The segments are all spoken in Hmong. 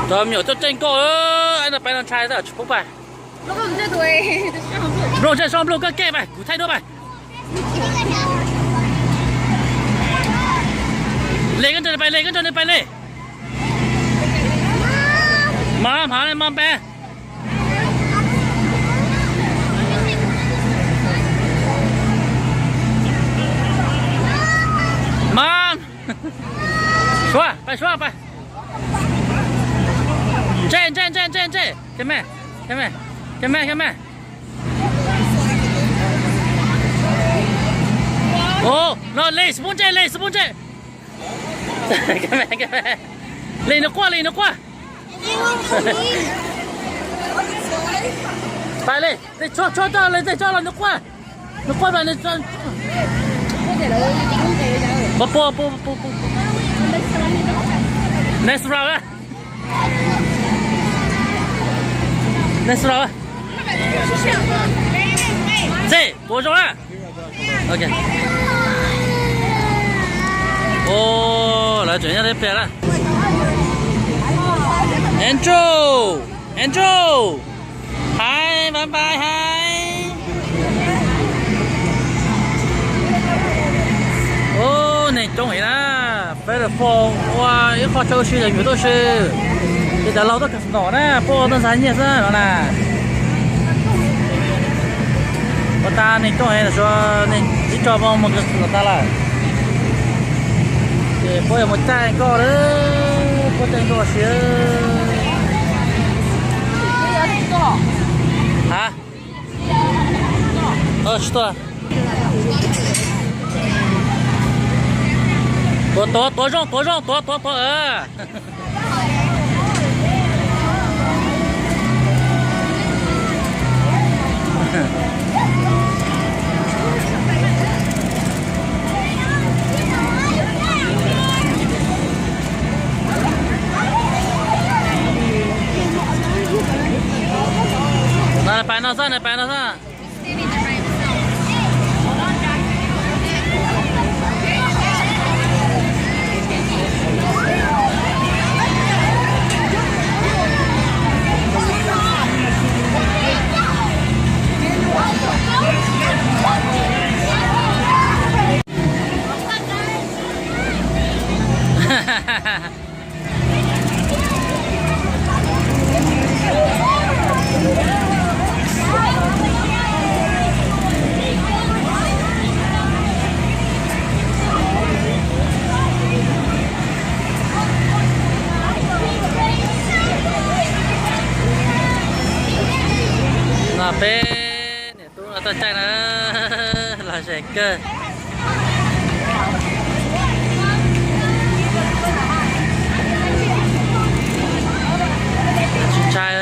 Cov me nyuam tuaj caij nkoj, no pais no ntshai tsis pub pais. Nplooj ntsej soj nplooj koj ke pais, kuv thaij duab pais. Le koj nrog nws pais, le koj nrog nws pais le. Mov, mov, mov npe. Mom. Suav, pais Suav pais. Ntsej, ntsej, ntsej, ntsej, ntsej. Come here, come here, come here, come here. Ua, no, le xub ntsej, le xub ntsej. Le nws quaj, le nws quaj. Pais le, le tso, tso, tso, le tso los nws quaj. Nws quaj mas nws tso. Pua, pua, pua, pua, pua. Next round. Next round. Txij, tuav zoo na. Ok. Ua, lawv tseem nyob teb pliag lawm. Andrew, Andrew. Hais, bye bye hais. Ua, neeg coob heev na. Festival ua ib qho chaw ua si yog yus tuaj si. Ces cov laug tuaj casino na, puab ua tuaj ntxhab nyiaj xwb no na. Ua tas neeg coob heev, suav neeg ib tso mus casino tas lawm. Ces puab yuav mus caij nkoj lawm, puab caij nkoj si. Ha? Tsis tuaj. Tuav, tuav, tuav zoo, tuav zoo, tuav, tuav, tuav. No pais no xwb, no pais no xwb. No peb niam tub no tuaj caij na, los zem kawg. Tsis ntshai.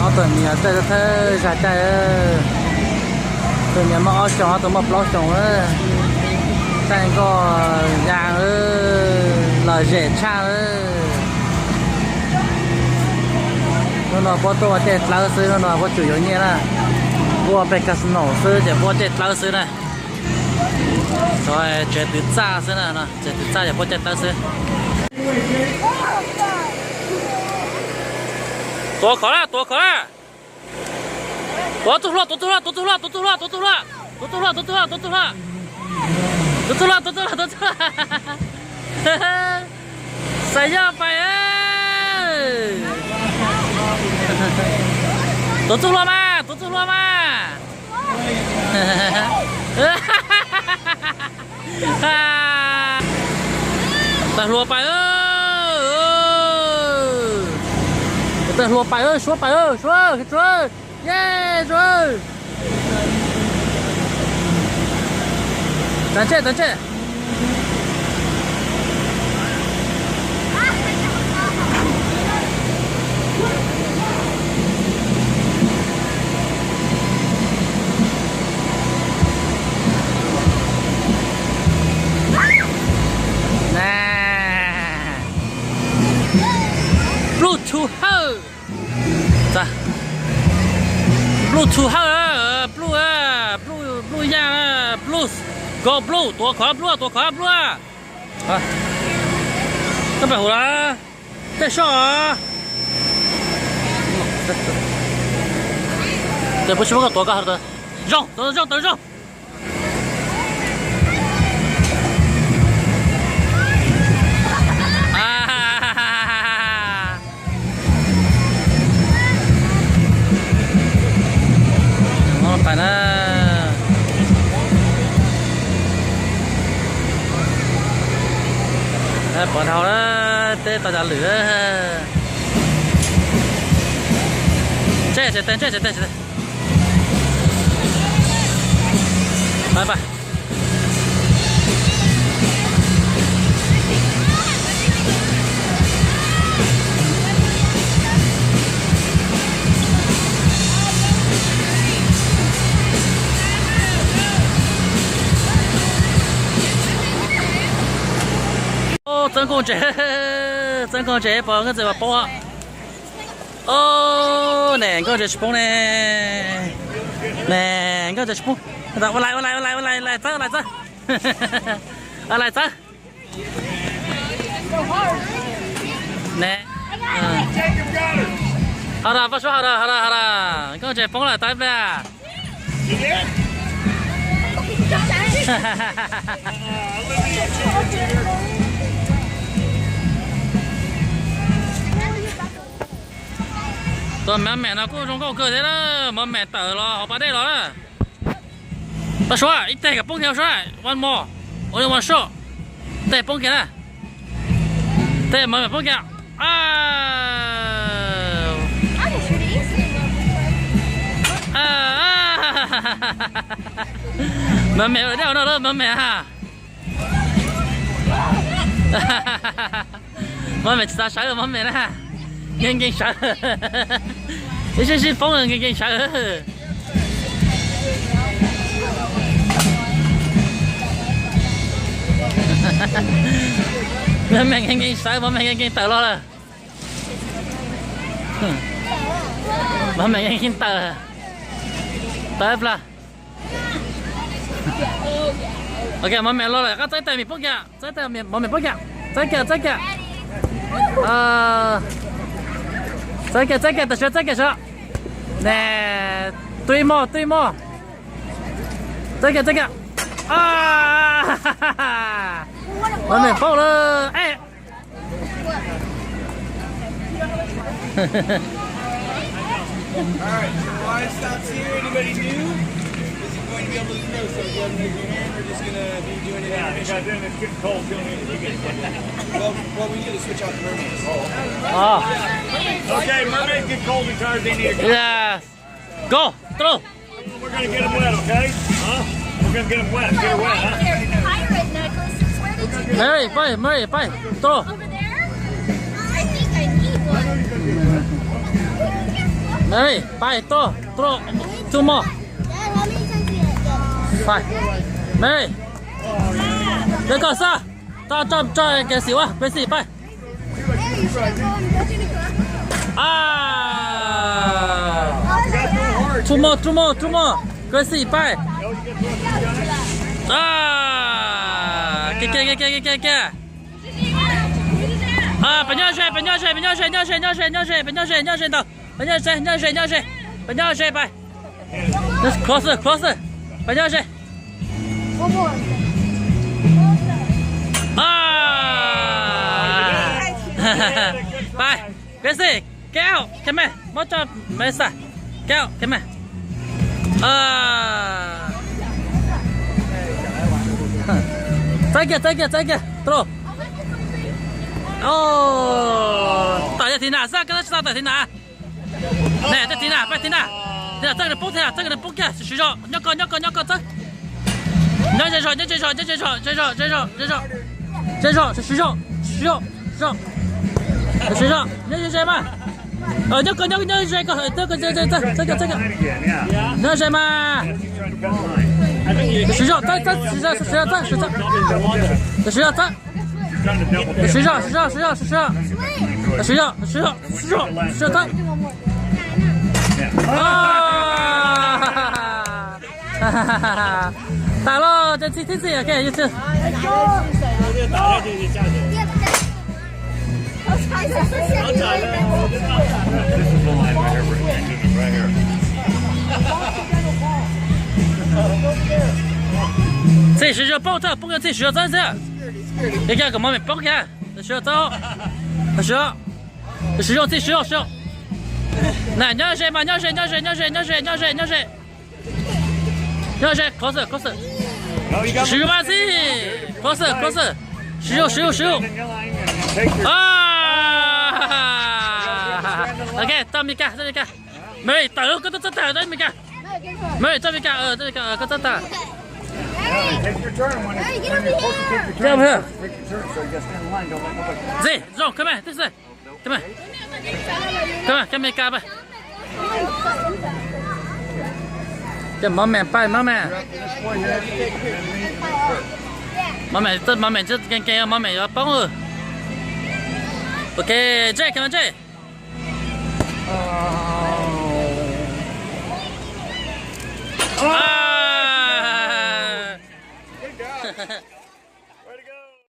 Ob tug niam tej thawj zag caij, tus niam muaj ob xyoos, ob tug muaj plaub xyoos, caij nkoj ya los zem tshaj. Hnub no puab tuaj ua caij dlawb xwb, hnub no puab tsuas yuav nyiaj na. Puab ua peg casino xwb ces puab ua caij dlawb xwb na. Tsev twv txaj xwb na, tsev twv txaj ces puab caij dlawb xwb. Tuav khov na, tuav khov na. Tuav txuj hlua, tuav txuj hlua, tuav txuj hlua, tuav txuj hlua, tuav txuj hlua, tuav txuj hlua, tuav txuj hlua, tuav txuj hlua, tuav txuj hlua, tuav txuj hlua. Xav yog pais. Tuav txuj hlua mas, tuav txuj hlua mas. Tawg hluas pais, tawg hluas pais, Suav pais, Suav, Suav, ye, Suav. Txav ntsej, txav ntsej. Bluetooth hawj. Bluetooth hawj, Blue, Blue, Blue Yaj, Blue, Go Blue, tuav khov Blue, tuav khov Blue. Koj pab huv los, tej soj. Ces puas tsis muab koj tuav koj hauv, zoo, zoo, zoo. Pais na. Pov dhau na, teb tau cov lwm. Ntsej tsis teg, ntsej tsis teg, tsis teg. Pais, pais. Txawb nkauj ntses, txawb nkauj ntses pom nkauj ntses mas poob. Ne nkauj ntses tsis poob ne. Ne nkauj ntses tsis poob. Ua lais, ua lais, ua lais, ua lais, lais txawb, lais txawb. Lais txawb. Ne. Ho da, poj suab, ho da, ho da, ho da. Nkauj ntses poob lawm, tau ib pliag. Tus mov mem no kuj zoo nkauj kawg thiab na, mov mem tawm los hauv pas dej los na. Poj suab, ib teg kom poob kiag, poj suab, one more, only one shot. Teg poob kiag na. Teg mov mem poob kiag. Mov mem, mov mem ha. Mov mem tsis xav sawv, mov mem na. Nkees nkees sawv. Ib sij sib foob nkees nkees sawv. Mov mem nkees nkees sawv, mov mem nkees nkees tawm los lawm. Mov mem nkees nkees tawm. Tawm plag. Ok, mov mem los lawm, koj txaib tes mem poob kiag, txaib tes mov mem poob kiag, txaib kiag, txaib kiag. Txaib kiag, txaib kiag, tam sim txaib kiag sawv. Ne, three more, three more. Txaib kiag, txaib kiag. Mov mem poob lawm. All right, so why stops here? Anybody new? Is it going to be able to throw? So if you haven't raised your hand, we're just gonna be doing an intermission. Well, well, we need to switch out the mermaids. Okay, mermaids get cold because they need a— Yeah. Go, throw. We're gonna get them wet, okay? Huh? We're gonna get them wet. Get her wet, huh? Mary, pais, Mary, pais, throw. Mary, pais, throw, throw. Two more. Pais. Mary. Koj xav. Tso, tso, tso, Gracie ua, Gracie pais. Two more, two more, two more. Gracie pais. Kiag, kiag, kiag, kiag, kiag. Peb nyob ze, peb nyob ze, peb nyob ze, nyob ze, nyob ze, nyob ze, peb nyob ze, nyob ze ntau. Peb nyob ze, nyob ze, nyob ze. Peb nyob ze pais. Closer, closer. Peb nyob ze. Pais. Gracie, get out. Come here. Muab tso Melissa. Get out. Come here. Txaib kiag, txaib kiag, txaib kiag. Throw. Tawm yog thim na xwb, koj tsis tau tawm thim na. Ne, tawm thim na, pab thim na. Thim na, txawj nws poob, thim na, txawj nws poob kiag, siv zog, nyob ko, nyob ko, nyob ko, txawj. Nyob ze zog, nyob ze zog, nyob ze zog, ze zog, ze zog, ze zog. Ze zog, siv zog, siv zog, siv zog. Siv zog, nyob ze ze mas. Nyob ko, nyob, nyob ze ko, txawj ko, txawj ko, txawj ko, txawj ko. Nyob ze mas. Siv zog, txawj, txawj, siv zog, siv zog, txawj, siv zog. Siv zog, txawj. Siv zog, siv zog, siv zog, siv zog. Siv zog, siv zog, siv zog, siv zog, txawj. Tas los, ces txi tib txi, ok, yus txi. Txi siv zog paub txawj, poob kiag txi siv zog txawj xwb. Yog kiag kom mov mem poob kiag, siv zog txawj. Siv zog, siv zog txi siv zog, siv zog. Na, nyob ze mas, nyob ze, nyob ze, nyob ze, nyob ze, nyob ze, nyob ze. Nyob ze, closer, closer. Siv zog mas txi. Closer, closer. Siv zog, siv zog, siv zog. Ok, txog Mes Kas, txog Mes Kas. Mary, tawm, koj twb txog tag, txog Mes Kas. Mary, txog Mes Kas, txog Mes Kas, koj txog tag. Txi, zoo, come here, this way. Come here. Come here, coj Mes Kas pab. Coj mov mem pab, mov mem. Mov mem, mov mem tsis kev kev, mov mem yuav poob. Ok, Jake, come on, Jake.